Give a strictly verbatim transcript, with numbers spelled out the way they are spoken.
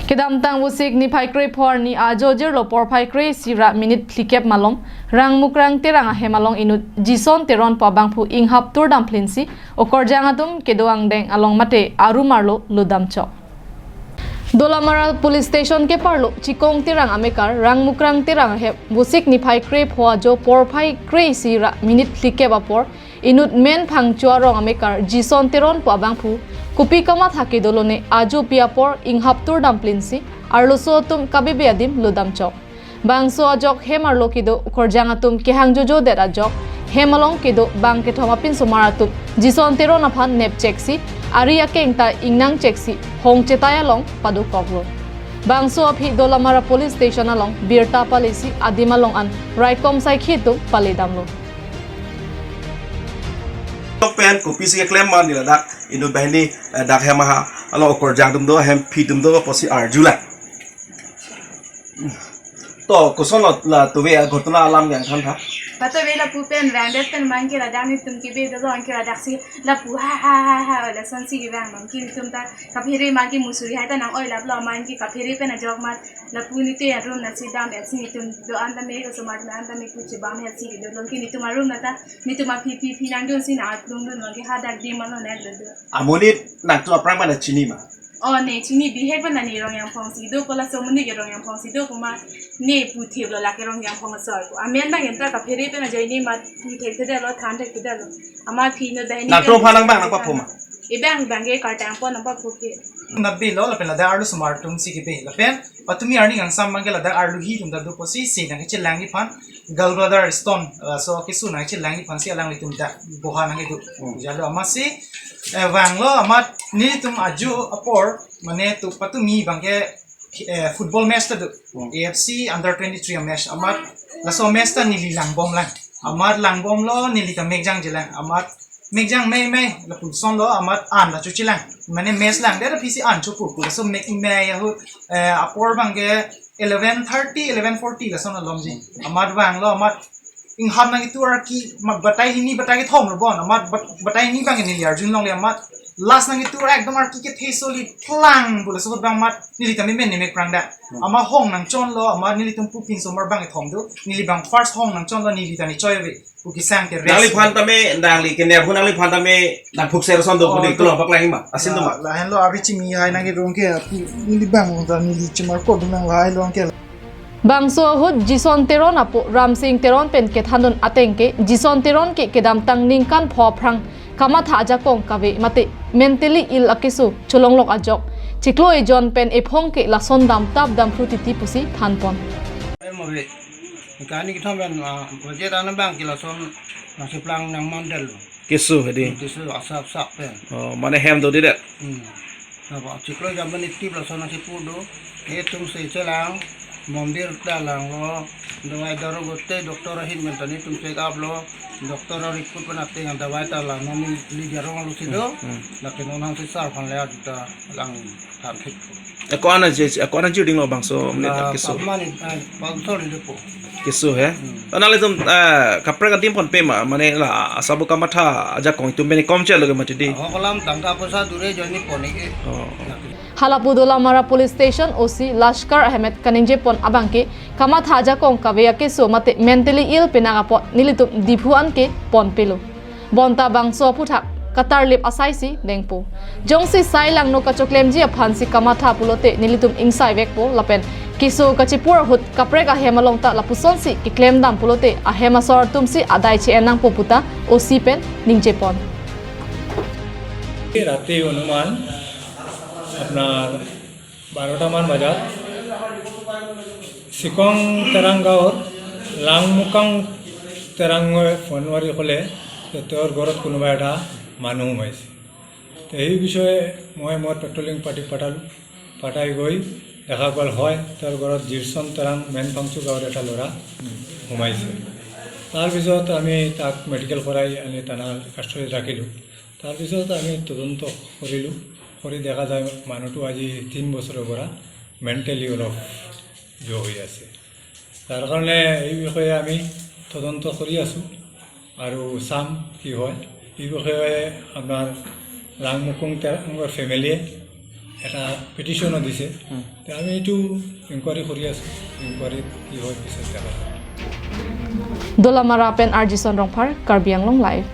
Kedamtang Vosik niphai krepho arni ajo jirlo porphai kre isi ra minute phlikep malom Rangmukrang Terang ahem along inut Jison Teron pu abangphu inghap tur damphlinsi okorjang atum kedo angdeng along mate arum arlo lutdamchok. Dolamara Police Station keparlo Chikong Terang amekar Rangmukrang Terang ahem Vosik niphai krepho ajo porphai kre isi ra minute phlikep apor inut men phangcho arong amekar Jison Teron pu abangphu kopi kamatha kedolone ajopi apor inghap tur damphlinsi arloso atum kabebe adim lutdamchok. Bangso ajok hem arlo kedo okorjang atum kehang jojodet ajok hem along kedo bang kethom apinsomar atum Jison Teron aphan nepcheksi ari akeng ta ingnangcheksi hong chetai along padokoklo. Bangso aphi Dolamara Police Station along birta palisi adim along an raikom saikhi atum paledamlo. Tok pen kopisi keklem ma neli ladak inut banghini, eh, dak hem aha along okorjang atum do, hemphi atum do pusi arjulang. To kosonlo la tove aghotona alam yang than tha. Patove lapu pen vangdet pen man ke ladak netum kebe do, anke ladaksi lapu ha ha ha ha lasonsi kevang man ke netum ta kaphere man ke musuri hai ta nang-oi laplo, man ke kaphere pen ajok man lapu nite arum nasi dam etsi netum do-an tame, osomar an tame kuchi bam etsi kedo longke netum arum nata netum aphi phi phi nangdunsi nang aklung dun longke hadak di mano nek do. Amonit nangtum aphrang mana chini ma? Oh, ne chini bihek pen ani Rongyangphongsi do, kola somuni ke Rongyangphongsi do, kuma ne puthip lo lake Rongyangphong asor ko. Amen bang enta kaphere pen ajoine ma puthek thedetlo, than thek thedetlo. Ama phi no dahini. Nangtum aphan nang bang nangpapho ma? Ebang bang ke kartang pon nangpapho ke. Nabelo lapen ladak arlosomar atumsi kebe lapen patumi arni kangsam bang ke ladak arlo hi atum ta do pusi si nangkechelangji aphan gallbladder stone, eh, so keso nangkechelangji aphansi alanglitum dak boha nangkedo. Hmm. Jalo amatsi, eh, vanglo amat nelitum ajo apor mane tu patumi bang ke, eh, football match ta do. Hmm. A F C under twenty-three match amat laso match ta neli langbomlang. Amat langbomlo neli ta mekjangjelang. Amat mekjang meimei lapuson lo amat an ta chochilang. Mane match langdet aphisi an chopu pu laso mekmei ahut, eh, apor bang ke eleven thirty, eleven forty lason alomji. Amat vanglo amat inghap nangketur arki ma batai hini batai kethom lo bon. Amat bat-, batai hini bang neli arjun longle amat last nangketur ekdom arki kethe soli plang pu laso ahut bang amat neli ta memen nemek prangda. Amat hong nangchonlo, amat nelitum pu pinsomar bang kethom do. Neli bang first hong nangchonlo, neli ta ne choi ave. Pu kesang ke rest. Nangliphan tame, nangli kenerhu nangliphan tame nangphukser ason do. Oh, pudi do. Kelong paklang ma asin do ma? La, lahenlo abi chimi hai nangkerong ke, api neli bang ta neli chimar ko do nang lahai long ke. Bangso ahut Jison Teron apo Ramsing Teron pen kethandun ateng ke Jison Teron ke kedamtang ningkan pho aphrang kamatha ajakong kave mate mentally ill akeso cholonglok ajok chiklo ejon pen ephong ke lason damtap damphru titi pusi thanpon. Kani kethom pen, ah, budget ana bang ke lason nangcheplang nangmandet lo. Keso hedi. Keso asap asap pen. Oh, mane hem do didet. Hmm. Napa chiklo jam pen iti lason nangchepu do. Netum si chelang, mondir ta langlo. Dawai daru gote doctor ahin pen ta netum check up lo. Doctor ariput pen ateng dawai ta lang, non neli jarong lo si do. Hmm, hmm. Lapen non nangsi sar aphan le ajuta lang than thik. Ako ana je, ako ana juding lo bangso mane la keso. Pamani, eh, bangso ni depo. Keso he? Hmm. Nanglitum, eh, kaprek adim ponpe ma, mane la asabo kamatha ajakong itum bene komche lo ke mati di. Ako kolam tangka poisa dure joni poni ke. Oh. Halapu Dolamara Police Station O C Lashkar Ahmed kaningjepon abang ke kamatha ajakong kave akeso mate mentally ill penang apot nelitum Diphu an ke ponpelo. Bonta bangso aphuthak katarlip asaisi dengpo. Jongsi sai langno kachoklemji aphansi kamatha pulote nelitum ingsaivekpo lapen keso kachepur ahut kaprek ahem along ta lapusonsi keklem dam pulote ahem asor atumsi adai che-en nangpo puta O C pen ningjepon. ৰাতি অনুমান আপোনাৰ বাৰটামান বজাত চিকং তেৰাং গাঁৱৰ লাংমুকাং তেৰাঙে ফোন মাৰি ক'লে যে তেওঁৰ ঘৰত কোনোবা এটা মানুহ সোমাইছে। তো সেই বিষয়ে মই মোৰ পেট্ৰলিং পাৰ্টিক পঠালোঁ। পঠাই গৈ দেখা গ'ল হয় তেওঁৰ ঘৰত জিৰচন তেৰাং মেনপাংচু গাঁৱৰ এটা ল'ৰা সোমাইছে। তাৰপিছত আমি তাক মেডিকেল কৰাই আনি থানা কাষ্টডিত ৰাখিলোঁ। তাৰপিছত আমি তদন্ত কৰিলোঁ। কৰি দেখা যায় মানুহটো আজি তিনি বছৰৰ পৰা মেণ্টেলি অলপ জ হৈ আছে। তাৰ কাৰণে এই বিষয়ে আমি তদন্ত কৰি আছোঁ আৰু চাম কি হয়। এই বিষয়ে আপোনাৰ লাংমুকুং তেৰাঙৰ ফেমিলিয়ে এটা পিটিশ্যনো দিছে। হুম। তে আমি এইটো ইনকুৱাৰী কৰি আছোঁ। ইনকুৱাৰীত কি হয় পিছত দেখা যাব। Dolamara pen R J Son Rongphar, Karbi Anglong Live.